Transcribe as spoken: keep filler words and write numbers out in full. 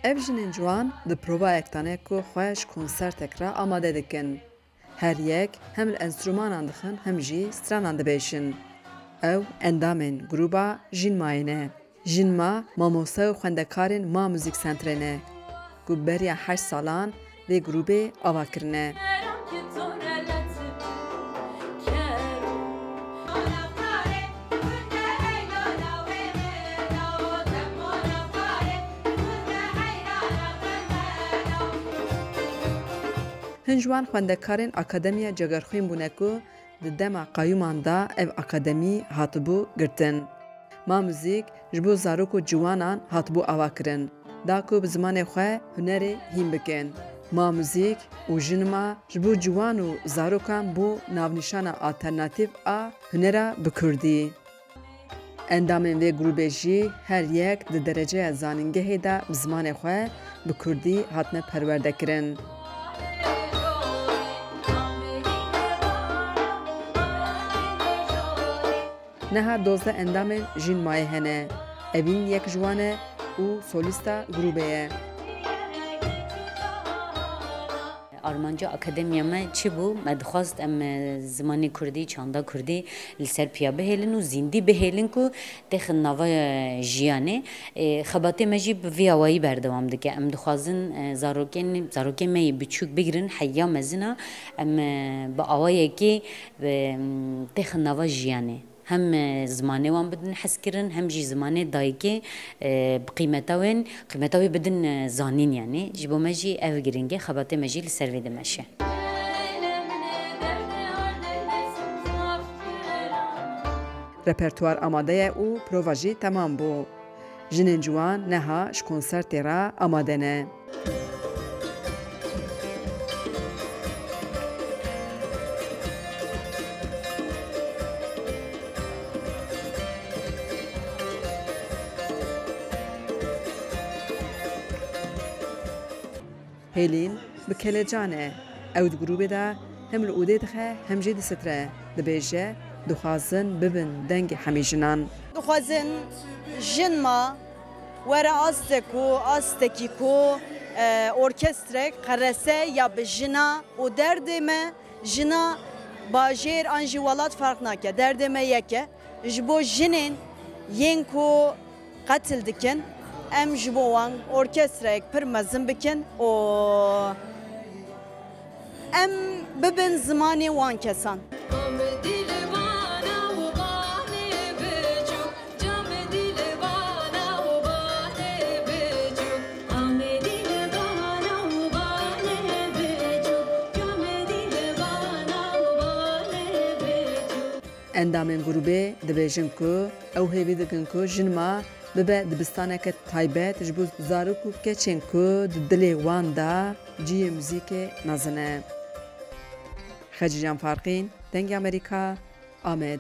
Ev jinên ciwan di provayek tane ku xwe ji konsertek re amade dikin. Her yek hem li enstrûmanan dixin hem jî stranan dibêjin. Ew endamên grûba Jînmayê ne. Jînma mamoste û xwendekarên Ma Muzîk Sentrê ne ku beriya heşt salan vê grûbê ava kirine. Hin ji wan xwendekarên Akademiya Cegerxwîn bûne ku di dema qayûman de ev akademî hatibû girtin. Ma Muzîk ji bo zarok û ciwanan hatibû avakirin, da ku bi zimanê xwe hunerê hîn bikin. Ma Muzîk û Jînma ji bo ciwan û zarokan bû navnîşana alternatîf a hunera bi kurdî. Endamên vê grûbê jî her yek di dereceya zanîngehê de bi zimanê xwe bi kurdî hatine perwerdekirin. Niha dozdeh endamên Jînmayê hene. Evîn yek ji wan e û solîsta grûbê ye. Armanca akademiya me çi bû? Me dixwest em, e, zimanê kurdî, çanda kurdî li ser piya bihêlin û zîndî bihêlin ku têxin nava, e, jiyanê. E, xebatê me jî bi vî awayî berdewam dike. Em dixwazin, e, zarokên, zarokên me yê biçûk bigirin heya mezina. Em, e, bi awayekê, e, têxin nava jiyanê. Hem, e, zimanê wan bidin hezkirin, hem jî zimanê dayikê, e, bi qîmeta wên, qîmeta wê bidin, e, zanîn, yanî. Ji bo me jî ev giring e, xebatê me jî li ser vê dimeşe. Repertuar amade ye û prova jî temam bû. Jinên ciwan neha ji konsertê re amade ne. Hêlîn bi kelecan e. Ew di grûbê de hem li odê dixe hem jî distire. Dibêje, dixwazin bibin dengê hemî jinan. Dixwazin Jînma were astek û astekî ku, e, orkestrek qerese ya bi jina û derdê me jina bajêr an jî welat ferq nake. Derdê me yek e. Ji bo jinên yên ku qetil dikin, em ji bo wan orkestrayek pir mezin bikin û em bibin zimanê wan kesan. Endamên grûbê dibêjin ku ew hêvî dikin ku Jînma bibe dibistaneke taybet ji bo zarok û keçên ku di dilê wan de cihê muzîkê mezin e. Xecîcan Farqîn, Dengê Amerîka, Amed.